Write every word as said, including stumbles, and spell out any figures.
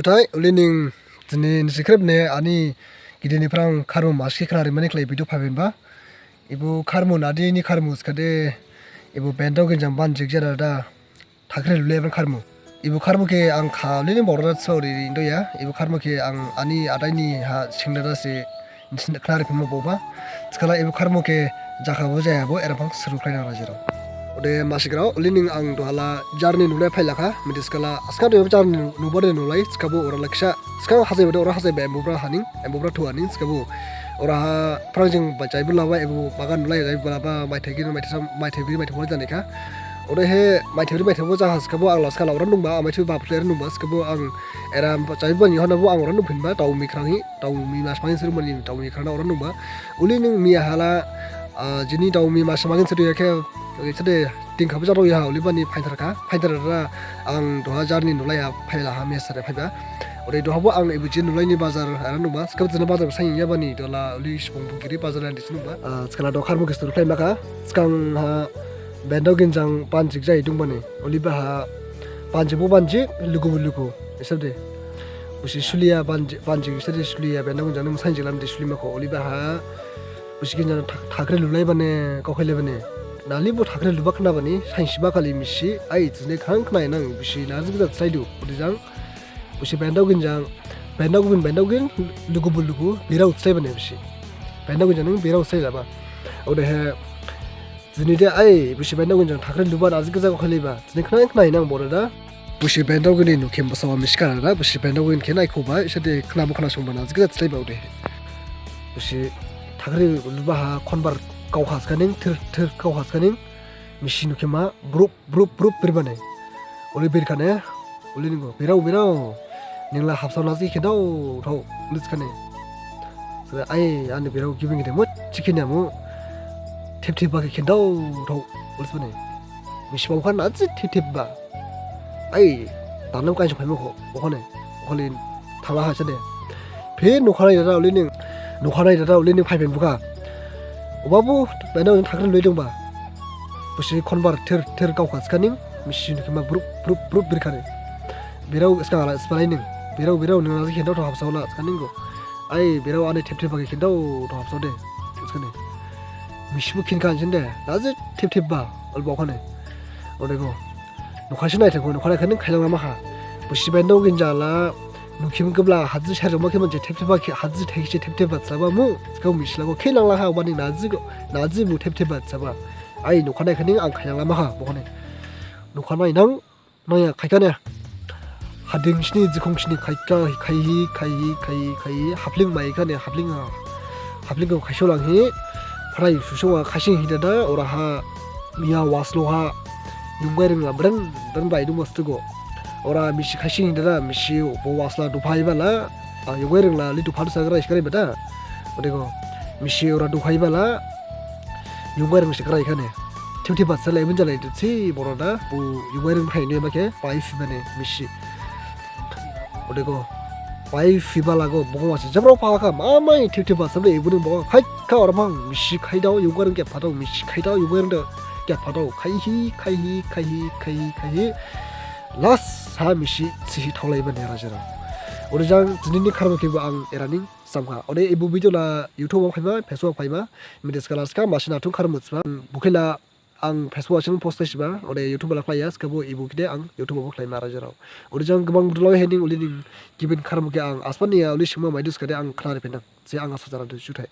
Juthai, uli ning jini nisi khrip ne ani gidini phrang kharmu masi khe khna rimani khlai video phaiben ba. Ibu kharmu nadi ni kharmu skade, ibu bendao ginjang ban jik jada da, thakre lule ban kharmu. Ibu kharmu khe ang kha uli ning bawra da sorry indo ya. Ibu kharmu khe ang ani adai ni ha singda da se nisi khna riphin ma boba. Skala ibu kharmu khe jakha bo jaya bo era phang suru khlai na rajirao. Ode masi grao, uli ning ang duhala jarni nulai phailakha, midi skala, aska de jarni nubade nulai, skabo ora laksa, skabo hajai bade ora hajai ba embubra haning, embubra thu haning, skabo ora ha phrang jing ba jaibu laba, ebu bagan nulai jaibu laba, maithai gini, maithai sam, maithai biri, maithai bo janikha. Ode he, maithai biri, maithai bo jaha, skabo ang la skala ora nungba, amai thu ba player nungba, skabo ang era jaibu ni hona bo ang ora nungphinba, tau mi khrang hi, tau mi mas pangin seru mani, tau mi khrang na ora nungba. Uli ning miya hala, ah, jini tau mi mas pangin seru ya khe, sade, Tingkha bo jadao ya, uli bani phainthar kha, phainthar ra ang duha jarni nulai ya phaila ha mesa re phaiba. Ode duha bo ang ibu jin nulai ni bazar ara nungba, skab jina bazar sain ya bani dola uli sibung bo giri bazar landi sinungba. Ah, skala do kharmu khe suru khlai makha, skang ha bendao ginjang banjik jai dung bani, uli ba ha banjik bo banjik, lugu bo lugu, isab de. Busi suliya banjik, banjik isab de suliya bendao ginjang nung sain jiklam de suli makho, uli ba ha Busi ginjang thak-, thakre lulai bane, kau khailai bane. Nali bo thakre luba khna bani, sainsi ba khali misi, ai, jine khang khna nang, busi naji gija slaidu, udi jang. Busi bendao ginjang, bendao gubin, bendao gin, lugu bo lugu, birao slai bane busi. Bendao ginjang ning birao slai laba. Ode he, jini de, ai, busi bendao ginjang thakre luba naji gija kau khailaiba. Jine khna khna nang bora da. Busi bendao gini nukhim basawa miskara da, busi bendao gini khe naikhoba, isade khna bo khna sungba na, jikha jatslai baode. Busi thakre luba ha khonbar kau haskaning, thir, thir kau haskaning, misi nukhima, brup, brup, brup, birbane. Uli birkhane, uli ningo, birao, birao, ningla hapsao naji khendao, thao, uli skane. Sare, ai, ani birao gibing gede mo, chikini amu, thip thip ba khe khendao, thao, uli skane. Misi bau khan naji thip thip ba. Ai, tanam kaisa phaima kho, okhane, okhali thangla ha sade. Phe nukhanai dada uli ning, nukhanai dada uli ning phaiphin bukha. Obabu, bendao ning thakre lui dongba. Busi khonbar thir, thir kau kha skaning, misi nukhima brup, brup, brup birkhane. Birao skang ala spalai ning, birao, birao ning naji khendao thao hapsao la skaning go. Ai, birao ani thip thip ba khe khendao thao hapsao de, skane. Misi bo khinkhan sinde, naji thip thip ba, ol bau khane. Ode go. Nukha sinai thangkho, nukha naikhaning khailang lama kha. Busi bendao ginjang la, nukhim gabla, haji serjoma khe manje thep thep ba khe, haji thekse thep thep ba slaba mu, skau misi lago khe langla kha, obani naji go, naji mu thep thep ba slaba. Ai, nukha naikhaning ang khailang lama kha, bokhane. Nukha nainang, naya khaikhane. Hading sini, jikhong sini khaikha, khaihi, khaihi, khaihi, khaihi, hapling maikhane, hapling ha. Hapling kho khaisolang hi, phrai susung ha khaising hi dada, ora ha, miya waslo ha, yungbai ringla bren, bren bai dung wastu go. Ora misi khaising hi dada, misi bo wasla duphai bala, ah, yungbai ringla li dupha sagra iskari bada. Ode go, misi ora duphai bala, yungbai ring sikra ikhane. Thip thip ba sala ibun jalai tu si, boro da, bu yungbai ring phai ni ma khe, pai fi bane, misi. Ode go, pai fi bala go, bogo wasi, jabro pha kha, mamai, thip thip ba sala ibun bogo, khai kha ora mang, misi khai dao, yungbai ring khe pha dao, misi khai dao, yungbai ring da khe pha dao, khai hi, khai hi, khai hi, khai hi, khai hi. Last ha misi, si hi thaolai bane rajirao. Ode jang, jinini kharmu khe bo ang eraning, Samkha. Ode ibu video la YouTube ha phaima, Facebook ha phaima. Midi skala skha masi nathung kharmu sba. Bukhela ang Facebook ha sing post khlaisiba. Ode YouTube la khlaiya, skabo ibu kide ang YouTube ha khlaima rajirao. Ode jang gabang budulao hening uli ning gibin kharmu khe ang asmani ya uli singma maidu skade ang khna riphinang. Je ang asa jara du juthai.